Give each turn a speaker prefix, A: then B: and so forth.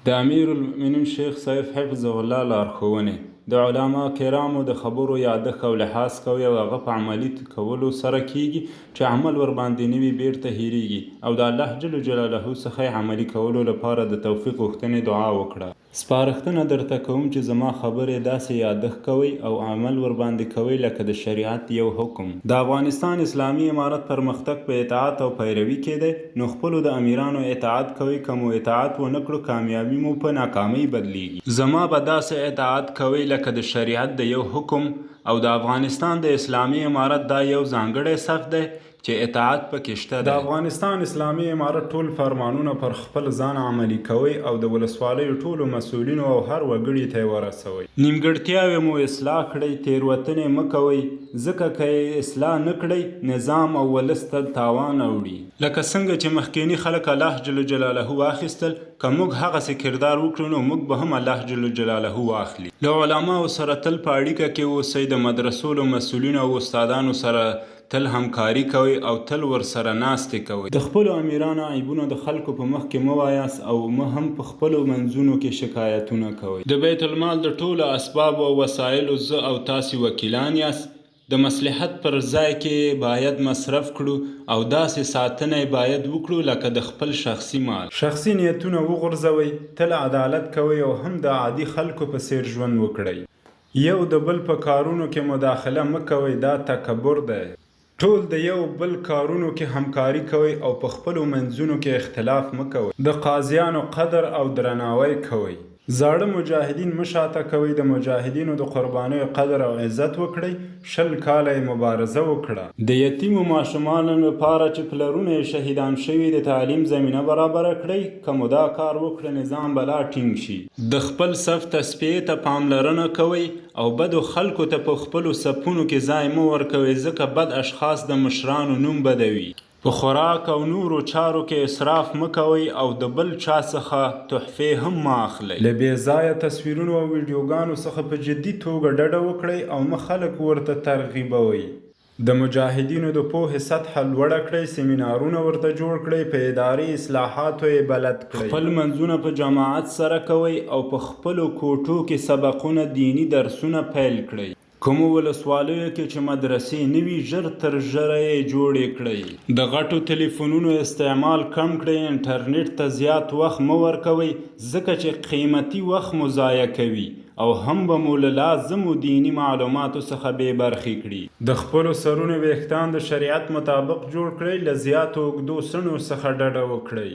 A: د امیرالمؤمنین شیخ صاحب حفظه الله لارښوونې، د علماء کرامو د خبرو یادښت او لحاظ کوئ او هغه په عملي کولو سره کیږي چې عمل ورباندې نه وي بیرته هیریږي او د الله جل جلاله څخه یې عملي کولو لپاره د توفیق غوښتنې دعا وکړه. سپارښتنه درته کوم چې زما خبرې داسې یادښت کوئ او عمل ورباندې کوئ لکه د شریعت یو حکم. د افغانستان اسلامي امارت پرمختګ په اطاعت او پیروي کې دی، نو خپلو د امیرانو اطاعت کوئ، که مو اطاعت ونه کړو کامیابي مو په ناکامۍ بدلیږي. زما به داسې اطاعت کوئ لکه د شریعت د یو حکم او د افغانستان د اسلامي امارت دا یو ځانګړی صف دی چې اطاعت په کې شته دی. د افغانستان اسلامي امارت ټول فرمانونه پر خپل ځان عملي کوئ او د ولسوالیو ټولو مسؤلینو او هر وګړي ته یې ورسوئ. نیمګړتیاوې مو اصلاح کړئ، تېروتنې مه کوئ، ځکه که یې اصلاح نه کړئ، نظام او ولس ته تاوان اوړي. لکه څنګه چې مخکېني خلک الله جل جلاله واخیستل، که موږ هغسې کردار وکړو نو موږ به هم الله جل جلاله واخلي. له علماوو سره تل په اړیکه کې اوسئ، د مدرسو له مسؤلینو او استادانو سره تل همکاري کوئ او تل ورسره ناستې کوئ. د خپلو امیرانو عیبونه د خلکو په مخ کې مه وایاست او مه هم په خپلو منځونو کې شکایتونه کوئ. د بیت المال د ټولو اسبابو او وسایلو زه او تاسې وکیلان یاست، د مصلحت پر ځای کې یې باید مصرف کړو او داسې ساتنه یې باید وکړو لکه د خپل شخصي مال. شخصي نیتونه وغورځوئ، تل عدالت کوئ او هم د عادي خلکو په څېر ژوند وکړئ. یو د بل په کارونو کې مداخله مه کوئ دا تکبر دی. ټول د یو بل کارونو کې همکاري کوئ او په خپلو منځونو کې اختلاف مه کوئ. د قاضیانو قدر او درناوی کوئ. زاړه مجاهدین مه شاته کوئ، د مجاهدینو د قربانیو قدر او عزت وکړئ، 20 کاله یې مبارزه وکړه. د یتیمو ماشومانو لپاره چې پلرونه یې شهیدان شوي د تعلیم زمینه برابره کړئ، که مو دا کار وکړ نظام به لا ټینګ شي. د خپل صف تصفیې ته پاملرنه کوئ او بدو خلکو ته په خپلو صفونو کې ځای مه ورکوئ ځکه بد اشخاص د مشرانو نوم بدوي. په خوراک او نورو چارو کې اسراف مه کوئ او د بل چا څخه تحفې هم مه اخلئ. له بې ځایه تصویرونو او ویډیوګانو څخه په جدي توګه ډډه وکړئ او مه خلک ورته ترغیبوئ. د مجاهدینو د پوهې سطحه لوړه کړئ، سیمینارونه ورته جوړ کړئ، په اداري اصلاحاتو یې بلد کړئ. خپل لمنځونه په جماعت سره کوئ او په خپلو کوټو کې سبقونه، دیني درسونه، پیل کړئ. کومو ولسوالیو کې چې مدرسې نه وي، ژر تر ژره یې جوړې کړئ. د غټو تلیفونونو استعمال کم کړئ، انټرنیټ ته زیات وخت مه ورکوئ، ځکه چې قیمتي وخت مو ضایع کوي او هم به مو له لازمو دیني معلوماتو څخه بې برخې کړي. د خپلو سرونو ویښتان د شریعت مطابق جوړ کړئ، له زیاتو اوږدو څڼو څخه ډډه وکړئ.